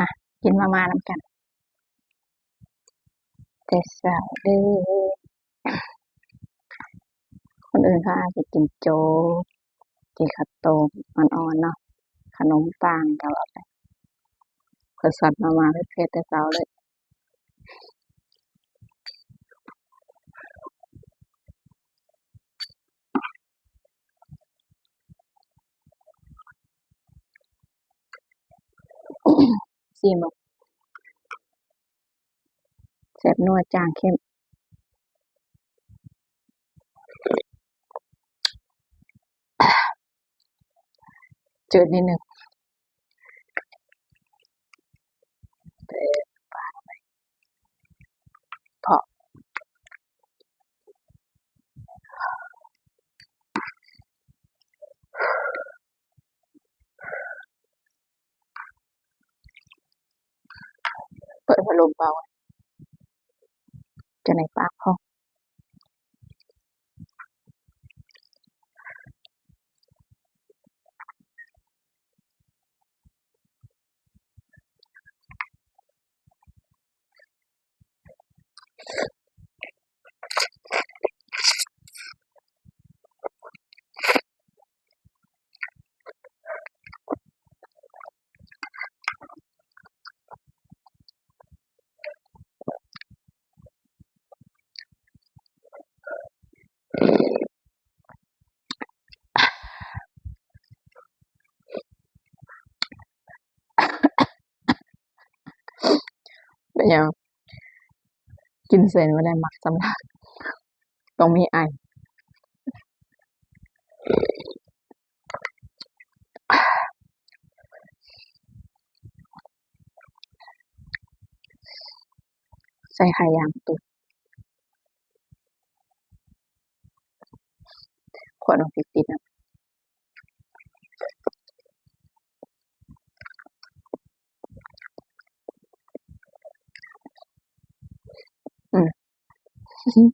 າ ກິນມາມ່ານຳກັນແຕ່ເຊົ້າເດີ້. ຄົນອື່ນເຂົາອາດຊິກິນໂຈກ ກິນເຂົ້າຕົ້ມອ່ອນໆເນາະ ຂະໜົມປັງກໍວ່າໄປ. ຂ້ອຍຊັດມາມ່າເຜັດໆແຕ່ເຊົ້າເລີຍ. ຊີມເບິ່ງ ແຊບນົວ ຈາງ ເຄັມ ຈືດນິດໜຶ່ງ. ເພາະເປີດພັດລົມເປົ່າ ຈັ່ງໃດປາກພອງ. ເປັນຫຍັງ? ກິນເສັ້ນບໍ່ໄດ້ ມັກສຳລັກ ຕ້ອງມີໄອ. ໃສ່ໄຂ່ຢ່າງຕຸກ ຂວດມັນຕິດໆນະ. ອືມ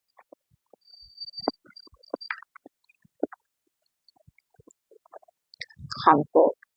ຄຳໂປະ